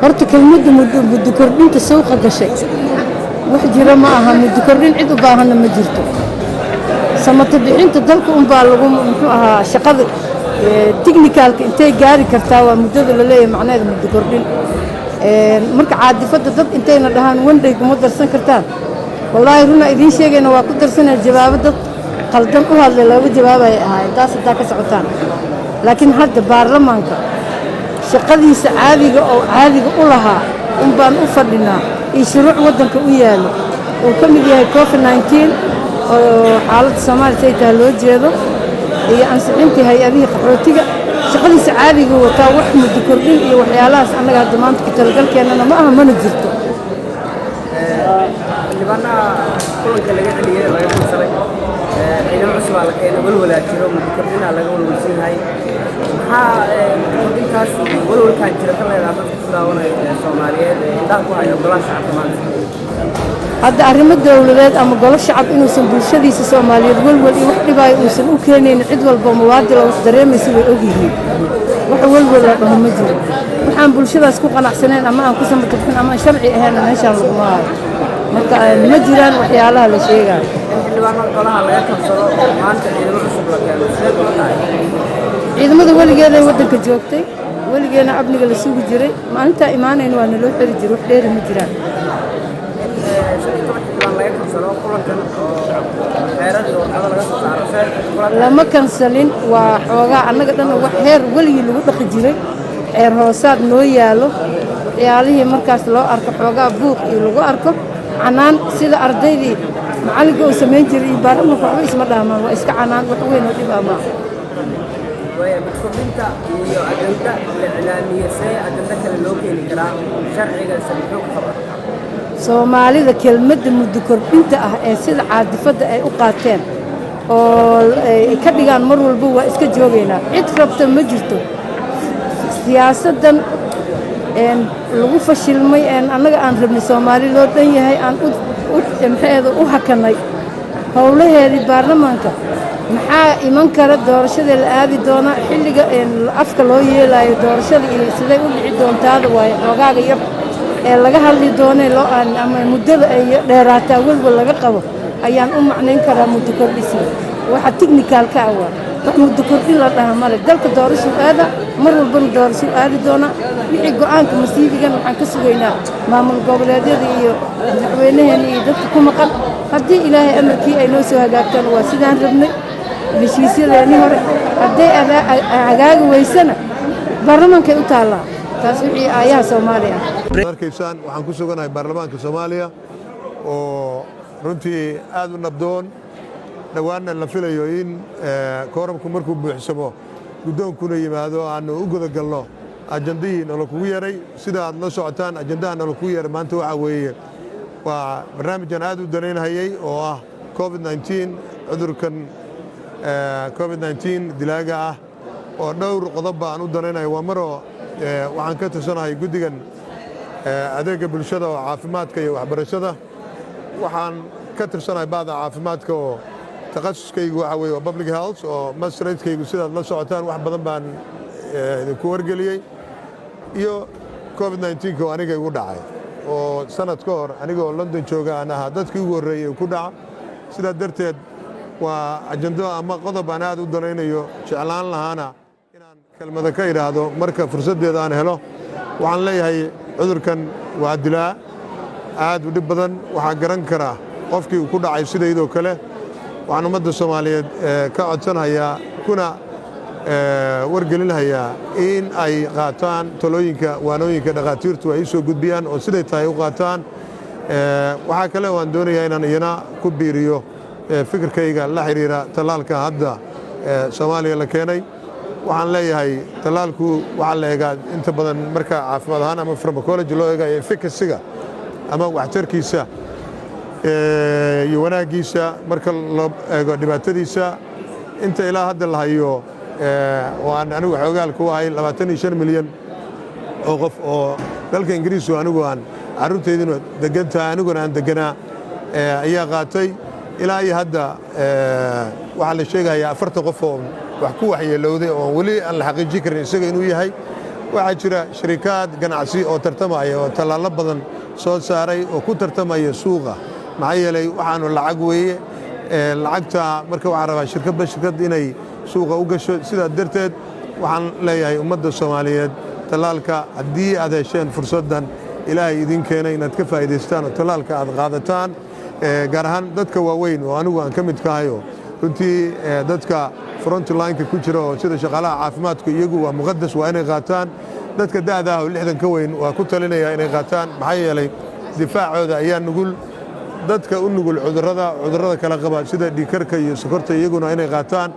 Horta kelmadda muddo kordhinta suuqa gashay wax jira ma aha. Muddo kordhin cid u baahanna ma jirto. Samata bixinta dalka unbaa lagu, muxuu ahaa, shaqada technicalka intay gaari kartaa waa muddada la leeyahay macnaheeda muddo kordhin. Marka caadifadda dad intayna dhahaan one day kuma darsan kartaan, wallaahi runa idiin sheegayna, waa ku darsanaya. Jawaabo dad qaldan u hadlay looga jawaabaya ahaayeen taas haddaa ka socotaan. Laakiin hadda baarlamaanka shaqadiisa caadiga oo caadiga u lahaa un baan u fadhinaa iyo shuruuc waddanka u yaallo uu ka mid yahay COVID-19 oo xaaladda Soomaaliya say tahay loo jeedo iyo ansixintii hay-adihii qaxootiga. Shaqadiisa caadiga wataa. Wax muddo kordhin iyo waxyaalahaas annaga hadda maanta ku talagalkeennana ma aha, mana jirto. Xildhibaanaha kulanka laga celiyey, laga kansalay, ciidamo cusub aa la keenay, walwalaa jiro, muddo kordhinaa laga walwalsan yahay. Maxaa muddo kordhintaas iyo walwalkaan jira ka leedaha dadka ku daawanaya ee Soomaaliyeed ee indhaha ku haya golaha shacabka maanta? Hadda arrimo dowladeed ama golo shacab inuusan bulshadiisa Soomaaliyeed welwel iyo wax dhibaayo uusan u keenaynin, cid walba muwaadil oo wax dareemaysa way ogyihiin. Wax welwel la dhaho ma jiro. Waxaan bulshadaas ku qanacsanayn ama aan ku samatabxin ama aan sharci ahayn meeshaan laguma hayo. Marka ma jiraan waxyaalaha la sheegayo. In xildhibaanada golaha laga kansalo oo maanta ciidamo cusub la keeno, sidee kula tahay? Ciidamada weligeeday waddanka joogtay, weligeena amniga la sugi jiray. Maalintaa imaanayna waa naloo xeri jiray. Wax dheeri ma jiraan. In 15 xildhibaan laga kansalo kulankan oo xeerar iyo warqado laga soo saaro, sidee kula tahay? Lama kansalin. Waa xoogaa annaga dhan wax heer weligii lagu dhaqi jiray, xeer hoosaad noo yaallo. Waxyaalihii markaas loo arko xoogaa buuq iyo lagu arko canaan, sida ardaydii macallinka uu samayn jiray iyo baarlamanka waxba isma dhaamaan, waa iska canaan, wax weyn oo dhib ah maaha. Waaya, muddo kordhinta iyo ajanda la iclaamiyey, see ajanda kale loo keeni karaa? Sharciga se muxuu ka qabaa? Soomaalida kelmadda muddo kordhinta ah ee sida caadifadda ay u qaateen oo ay ka dhigaan mar walba, waa iska joogaynaa. Cid rabta ma jirto. Siyaasaddan lagu fashilmay een annaga aan rabnay, Soomaali loo dhan yahay, aan maxaeeda u hakanay howlaheedii baarlamaanka. Maxaa iman kara? Doorashada la aadi doonaa xilliga afka loo yeelayo doorashada iyo siday u dhici doontaada waaye xoogaaga yar ee laga hadli doonay loo ama muddada ay dheeraataa welwel laga qabo ayaan u macnayn karaa muddo kordhisiga. Waxa technicalka ah waa wax muddo kordhin la dhaha male. Dalka doorashuu aada, mar walbana doorashuu aadi doonaa. Wixii go'aanka masiibigan waxaan ka sugaynaa maamul goboleedyada iyo madaxweynaheena iyo dadka ku maqan. Haddii Ilaahay amarkii ay noo soo hagaagtaan, waa sidaan rabnay heshiisyadeennii hore. Hadday hagaagi weysana, baarlamaankay u taallaa taas wixii aayaha Soomaaliya ah. Arkaysaan, waxaan ku suganahay baarlamaanka Soomaaliya oo runtii aad u nabdoon. Dhowaanna la filayo in kooramku markuu buuxsamo, guddoonkuna yimaado, aanu u gudagalno ajandihii nala kugu yeray. Sida aad la socotaan, ajandaha nala kugu yeray maanta waxaa weeye waa barnaamijkan aad u danaynhayay oo ah COVID-19, cudurkan COVID-19 dilaaga ah oo dhowr qodobba aan u danaynayo. Waa maroo waxaan ka tirsanahay guddigan adeegga bulshada oo caafimaadka iyo waxbarashada. Waxaan ka tirsanahay bahda caafimaadka oo takhasuskaygu waxa weye waa public health oo masteradkaygu, sidaad la socotaan, wax badan baan idinku wargeliyey, iyo COVID-19 oo aniga igu dhacay oo sanad ka hor anigoo London jooga aan ahaa dadkii ugu horreeyey ku dhaca. Sidaa darteed waa ajando ama qodob aan aad u danaynayo, jeclaan lahaana inaan kelmado ka idhaahdo marka fursaddeeda aan helo. Waxaan leeyahay, cudurkan waa dilaa aad u dhib badan. Waxaa garan kara qofkii uu ku dhacay sidaydoo kale. Waxaan ummadda Soomaaliyeed ka codsanhayaa kuna wargelinhayaa in ay qaataan talooyinka, waanooyinka dhakhaatiirtu ay u soo gudbiyaan oo siday tahay u qaataan. Waxaa kale oo aan doonayaa inaan iyana ku biiriyo fikirkayga la xidhiira tallaalka hadda Soomaaliya la keenay. Waxaan leeyahay, tallaalku waxaa la eegaa inta badan marka caafimaad ahaan ama pharmacology loo eegayo efficacyga ama waxtarkiisa iyo wanaaggiisa marka loo eego dhibaatadiisa. Inta ilaa hadda la hayo oo aan anigu xoogaal ku ahay, 25 milyan oo qof oo dalka Ingiriisku anigu aan carruurteyduna degan tahay, aniguna aan deganaa, ayaa qaatay. Ilaa iyo hadda waxaa la sheegayaa 40 qof oo wax ku waxyeelowday oo weli aan la xaqiijin karin isaga inuu yahay. Waxaa jira shirikaad ganacsi oo tartamaya oo tallaallo badan soo saaray oo ku tartamaya suuqa, maxaa yeelay waxaanu lacag weeye. Lacagta marka waxaan rabaa shirkadba shirkad inay suuqa u gasho. Sidaa darteed waxaan leeyahay ummadda Soomaaliyeed, tallaalka haddii aad hesheen fursaddan Ilaahay idin keenay inaad ka faa'iidaystaan oo tallaalka aad qaadataan, gaar ahaan dadka waaweyn oo anigu aan ka mid kahayo. Runtii dadka frontline-ka ku jira oo sida shaqaalaha caafimaadku, iyagu waa muqadas, waa inay qaataan. Dadka da'da ah oo 60 ka weyn waa ku talinaya inay qaataan, maxaa yeelay difaacooda ayaa nugul. Dadka u nugul cudurrada kala qaba sida dhiigkarka iyo sokorta, iyaguna inay qaataan.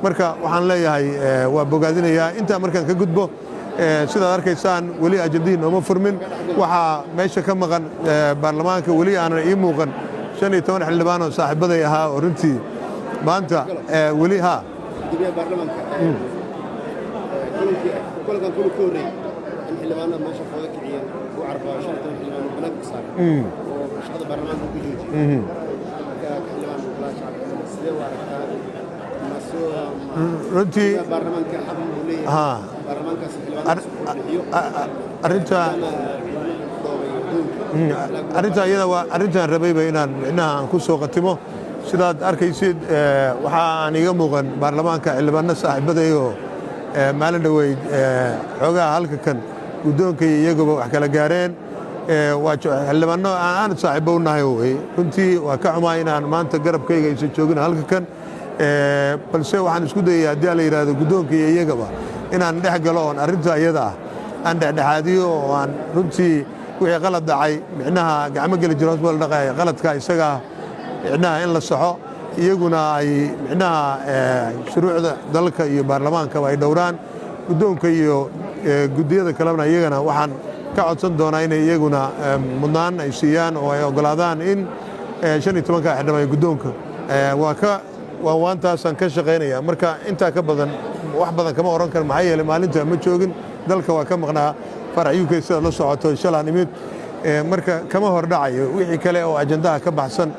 Marka waxaan leeyahay waa bogaadinayaa. Intaa markaan ka gudbo, sidaad arkaysaan weli ajandihii nooma furmin. Waxaa meesha ka maqan baarlamaanka, weli aanan ii muuqan 15 xildhibaan oo saaxiibaday ahaa oo runtii maanta weli ha Gudoomiyaha baarlamaanka, kulankii kulankan kulan ka horreeyey in xildhibaanada meesha fooda kiciyeen u carfaa 15 xildhibaan oo banaanka ku saaray oo shaqada baarlamaanka ku joojiyey. Marka xildhibaan golaha shacabka, sidee u aragtaa masoo Runtii baarlamaanka xaq uu leeyahay baarlamaankaas xildhibaanada soo bixiyo arrinta doobay waddooyinka? Arrinta iyada waa arrintaan rabayba inaan micnaha aan ku soo qatimo. Sidaad arkaysid, waxa aan iiga muuqan baarlamaanka xildhibaano saaxiibadayoo maalin dhoweyd xoogaha halka kan guddoonka iyo iyaguba wax kala gaareen. Waa xildhibaano aan saaxiibo u nahay wey. Runtii waa ka xumaa inaan maanta garabkayga aysan joogin halka kan, balse waxaan isku dayaya haddii la yidhaahdo guddoonka iyo iyagaba inaan dhex galo oon arrinta iyada ah aan dhexdhexaadiyo oo aan runtii wixii qalad dhacay, micnaha gacmo geli jiro hoos baa la dhaqaya, qaladka isagaa micnaha in la saxo, iyaguna ay micnaha shuruucda dalka iyo baarlamaankaba ay dhowraan. Guddoonka iyo guddiyada kalena iyagana waxaan ka codsan doonaa inay iyaguna mudnaan ay siiyaan oo ay oggolaadaan in 15-ka xildhibaan guddoonka waa ka waanwaantaasaan ka shaqaynaya. Marka intaa ka badan wax badan kama oran karo, maxaa yeelay maalinta ma joogin dalka, waa ka maqnaa Farax UK, sidaad la socoto shalaan imid. Marka kama hor dhacayo wixii kale oo ajandaha ka baxsan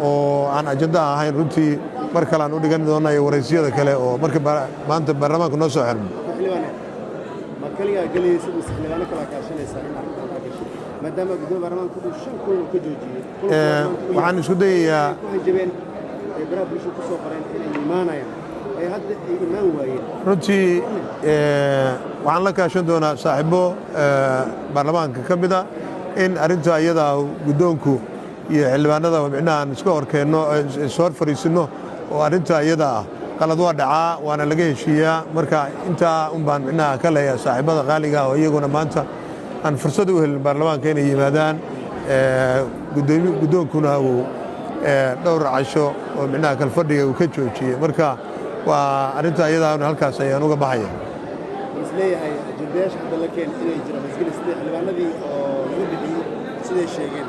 oo aan ajandaha ahayn. Runtii mar kale aan u dhigan doona iyo waraysiyada kale oo marka maanta baarlamaanku noo soo xirmo. Xildhibaane, ma kaligaa gelaysa mise xildhibaano kalaa kaashanaysaa in arrintan aa gasho, maadaama gudoomiya baarlamaanka uu shan kulan uu ka joojiyey? Waxaan isku dayayaa Ku hanjabeen ay baraha bulshada ku soo qoreen inay imaanayaan, ay hadda ay imaan waayeen. Runtii waxaan la kaashan doonaa saaxiibo baarlamaanka ka mid a in arrinta iyadaa guddoonku iyo xildhibaanada micnaha aan iska hor keenno, is hor fadhiisinno oo arrinta iyada ah qalad waa dhacaa, waana laga heshiiyaa. Marka intaa un baan micnaha ka leeyahay saaxiibada qaaliga oo iyaguna maanta aan fursad u helin baarlamaanka inay yimaadaan, guddoonkuna uu dhowr casho oo micnaha kalfadhiga uu ka joojiyey. Marka waa arrinta iyadaa halkaas ayaan uga baxaya. Is leeyahay ajandayaasha hadda la keen inay jiraan isgeli sidee xildhibaanadii oo laga bixiyey, siday sheegeen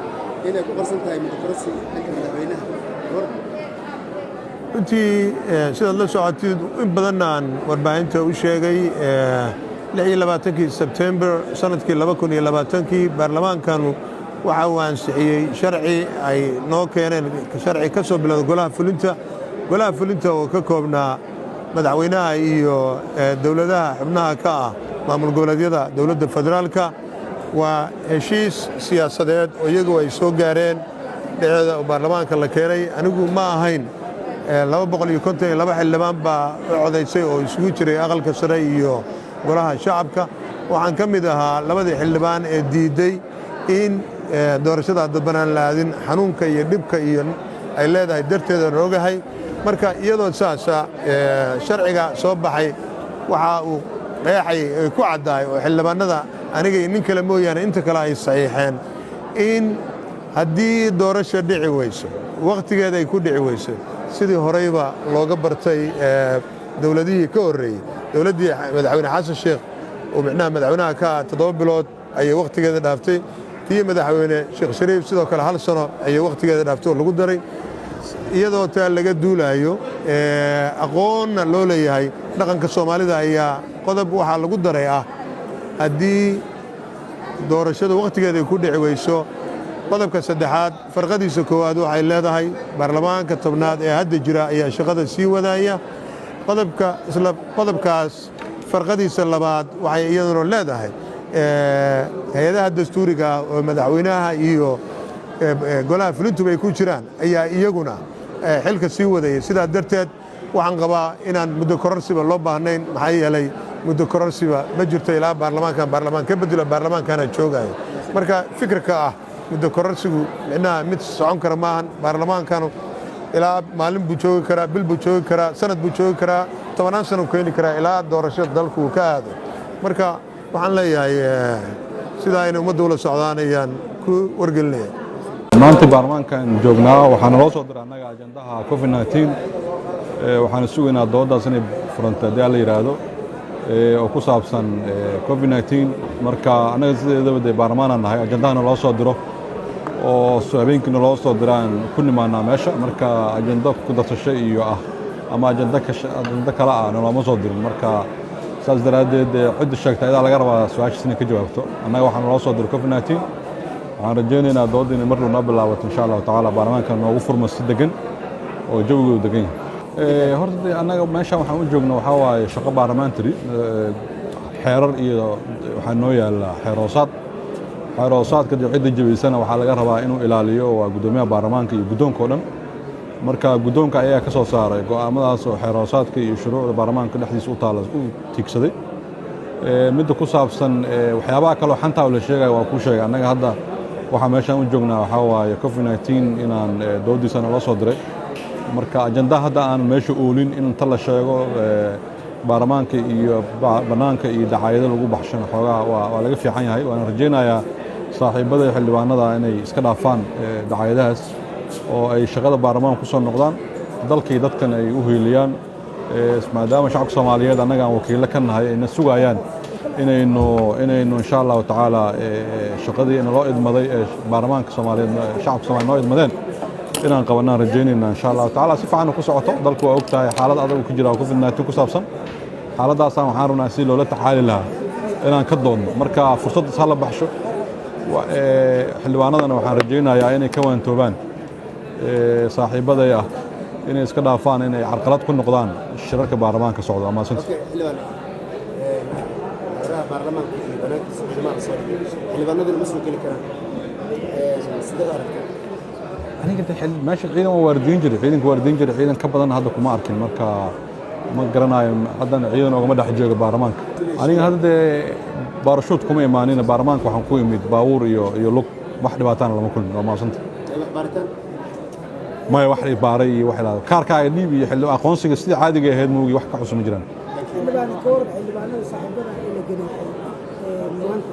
inay ku qarsan tahay muddo kororsi dhanka madaxweynaha hor? Runtii sidaad la socotid, in badanna aan warbaahinta u sheegay, 26-kii Sebtembar sanadkii 2020-kii baarlamaankanu waxa uu ansixiyey sharci ay noo keeneen, sharci ka soo bilowda golaha fulinta, golaha fulinta oo ka koobnaa madaxweynaha iyo dowladaha xubnaha ka ah maamul goboleedyada dowladda federaalka. Waa heshiis siyaasadeed oo iyagu ay soo gaareen dhexdeeda oo baarlamaanka la keenay. Anigu ma ahayn, 252 xildhibaan baa u codaysay oo isugu jiray aqalka sare iyo golaha shacabka. Waxaan ka mid ahaa labadii xildhibaan ee diidey in doorashada dadban aan la aadin, xanuunka iyo dhibka iyo ay leedahay darteeda ogahay. Marka iyadoo saasa sharciga soo baxay waxa uu qeexay ay ku caddahay oo xildhibaanada aniga iyo nin kale mooyaane inta kale ay saxiixeen in haddii doorasha dhici weyso, wakhtigeeda ay ku dhici weyso, sidii horeyba looga bartay dowladihii ka horreeyey, dowladdii madaxweyne Xasan Sheekh oo micnaha madaxweynaha ka 7 bilood ayay wakhtigeeda dhaaftay, tii madaxweyne Sheekh Shariif sidoo kale hal sano ayay wakhtigeeda dhaaftay oo lagu daray. Iyadoo taa laga duulaayo, aqoonna loo leeyahay dhaqanka Soomaalida, ayaa qodob waxaa lagu daray ah haddii doorashadu wakhtigeeda ay ku dhici weyso, qodobka saddexaad farqadiisa koowaad waxay leedahay baarlamaanka 10aad ee hadda jira ayaa shaqada sii wadaaya. Qodobka isla qodobkaas Farqadiisa labaad waxay iyaduna leedahay hay-adaha dastuuriga oo madaxweynaha iyo golaha fulintuba ay ku jiraan ayaa iyaguna xilka sii wadaya. Sidaa darteed waxaan qabaa inaan muddo kororsiba loo baahnayn, maxaa yeelay muddo kororsiba ma jirto ilaa baarlamaankan baarlamaan ka bedelo, baarlamaankana joogayo. Marka fikirka ah muddo kororsigu micnaha mid socon kara maahan. Baarlamaankanu ilaa maalin buu joogi karaa, bil buu joogi karaa, sanad buu joogi karaa, 10-aan sano keeni karaa ilaa doorashada dalku uu ka aado. Marka waxaan leeyahay sidaa inay ummadda ula socdaan ayaan ku wargelinaya. Maanta baarlamaankan joognaa, waxaana loo soo diray annaga ajandaha COVID-19. Waxaana sugaynaa dooddaas inay furanta haddii alla yidhaahdo, oo ku saabsan COVID-19. Marka annaga sideedaba dee baarlamaanaan nahay, ajandahana loo soo diro oo habeenkiina loo soo diraan ku nimaanaa meesha. Marka ajando ku darsasho iyo ah ama ajando kale ah nolooma soo dirin. Marka saas daraaddeed cidda sheegta ayadaa laga rabaa su-aashiis inay ka jawaabto. Annaga waxaana loo soo diray COVID-19. Waxaan rajaynaynaa doodda inay mar dhow noo bilaabato insha Allahu tacaala, baarlamaanka noogu furmo si degan oo jawigoodu degan yahay. Horta dee annaga meeshan waxaan u joogno waxaa waaye shaqo baarlamentary, xeerar iyo waxaa noo yaalla xeeroosaad. Xeeroosaadka dee cidda jabaysana waxaa laga rabaa inuu ilaaliyo waa guddoomiyaha baarlamaanka iyo guddoonka oo dhan. Marka guddoonka ayaa ka soo saaray go'aamadaas oo xeeroosaadka iyo shuruucda baarlamaanka dhexdiisa u taala u tiigsaday. Midda ku saabsan waxyaabaha kaloo xantaa la sheegaya waa kuu sheegay. Annaga hadda waxaa meeshaan u joognaa waxaa waaye COVID-19 inaan doodiisana loo soo diray. Marka ajanda hadda aan meesha oolin in inta la sheego baarlamaanka iyo bannaanka iyo dacaayado lagu baxshano xoogaa waa laga fiican yahay. Waana rajaynayaa saaxiibada iyo xildhibaanada inay iska dhaafaan dacaayadahaas oo ay shaqada baarlamaanka ku soo noqdaan, dalkii dadkan ay u hiiliyaan, maadaama shacabka Soomaaliyeed annaga aan wakiillo ka nahay ayna sugayaan inaynu insha Allahu tacaala shaqadii naloo idmaday ee baarlamaanka Soomaaliyeed, shacabka Soomaaliyeed noo idmadeen inaan qabanaan rajaynayna insha Allahu tacaala. Si fiican ku socoto. Dalku waa ogtahay xaalad adag uu ku jira oo COVID-19 ku saabsan. Xaaladaasaan waxaan rabnaa si loola tacaali lahaa inaan ka doodno. Marka fursaddaas hala baxsho. Xildhibaanadana waxaan rajaynayaa inay ka waantoobaan saaxiibaday ah inay iska dhaafaan inay carqalad ku noqdaan shirarka baarlamaanka socda. Waa mahadsantahay. Okay, xildhibaan, xeeraha baarlamaanka iyo banaankiisa ciidamada la soo dhigay, xildhibaanaduna ma soo geli karaan. Sidee u aragtaa? Aniga de meesha ciidan waa waardiyin jiray, ciidanka waardiyin jiray, ciidan ka badan hadda kuma arkin. Marka ma garanayo, haddana ciidan oogama dhex jooga baarlamaanka. Aniga hadda dee baarashuut kuma imaanin baarlamaanka, waxaan ku imid baabuur iyo lug. Wax dhibaatana lama kulmin. Waa mahadsantahay. Wax baaritaan? Maya, wax baaray iyo wax ilaado kaarkaaga dhiib iyo xildhi aqoonsiga sidii caadiga ahayd moogi, wax ka cusub ma jiraan. Xildhibaan, ka waran xildhibaanada saaxiibada ee la ganaaxay maanta?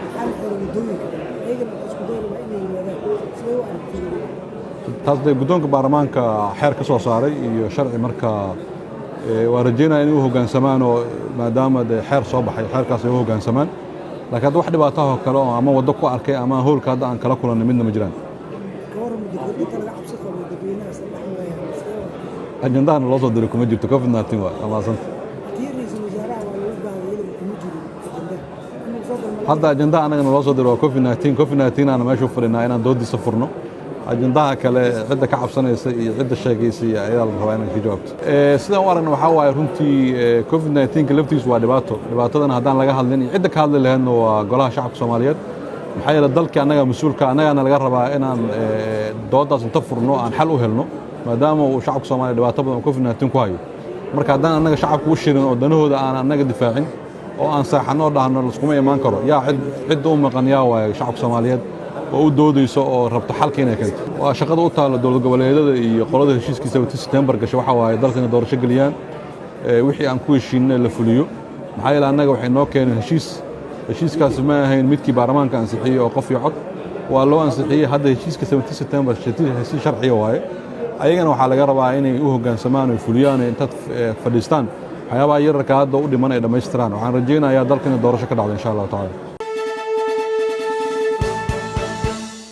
Maxaa la xiray waddooyinka, iyagana waxay isku dayi rabaa inay yimaadaan. Sidee u aragtiin? Taas dee guddoonka baarlamaanka xeer ka soo saaray iyo sharci. Marka waa rajaynaya inay u hoggaansamaan oo maadaama dee xeer soo baxay, xeerkaas ay u hoggaansamaan. Laakiin hadda wax dhibaatahoo kale oo ama waddo ku arkay ama hoolka hadda aan kala kulannay midna ma jiraan. Ka waran muddo kordhinta laga cabsi qabo dadweynahaas dhex marayaan? Sidee u aragtiin? Ajandahana loo soo diray kuma jirto COVID-19. Waa mahadsanta. Tii ra'iisul wasaaraha waa lagu baahday, iyadaba kuma jirin ajandaha inuu soo galma. Hadda ajandaha annagana loo soo diray waa COVID-19. COVID-19 aana meesha u fadhinaa inaan doodiisa furno. Ajandaha kale cidda ka cabsanaysa iyo cidda sheegaysa iyo ayadaa la rabaa inaan ka jawaabto. Sidaan u aragna waxaa waaye runtii COVID-19 laftiisu waa dhibaato. Dhibaatadana haddaan laga hadlin iyo cidda ka hadli lahaydna waa golaha shacabka Soomaaliyeed, maxaa yeele dalkii annaga mas-uulka, annagaana laga rabaa inaan dooddaas inta furno aan xal u helno, maadaama uu shacabka Soomaaliya dhibaato badan oo COVID-19 ku hayo. Marka haddaan annaga shacabka u shirin oo danahooda aan annaga difaacin oo aan saaxanno oo dhahno laskuma imaan karo, yaa cid cidda u maqan yaa waaye shacabka Soomaaliyeed oo u doodayso oo rabto xalka inay keento? Waa shaqada u taalla dowlad goboleedyada iyo qolada heshiiskiisa 7 September gashay. Waxaa waaye dalka inay doorasho geliyaan, wixii aan ku heshiinay la fuliyo, maxaa yeele annaga waxay noo keeneen heshiis. Heshiiskaasi ma ahayn midkii baarlamaanka ansixiyey oo qof iyo cod waa loo ansixiyey. Hadda heshiiska 17 September heshiis sharciya waaye. Ayagana waxaa laga rabaa inay u hoggaansamaan oy fuliyaan oo intaad fadhiistaan waxyaabaha yararka hadda u dhiman ay dhammaystiraan. Waxaan rajaynayaa dalka inay doorasho ka dhacdo insha Allahu tacaala.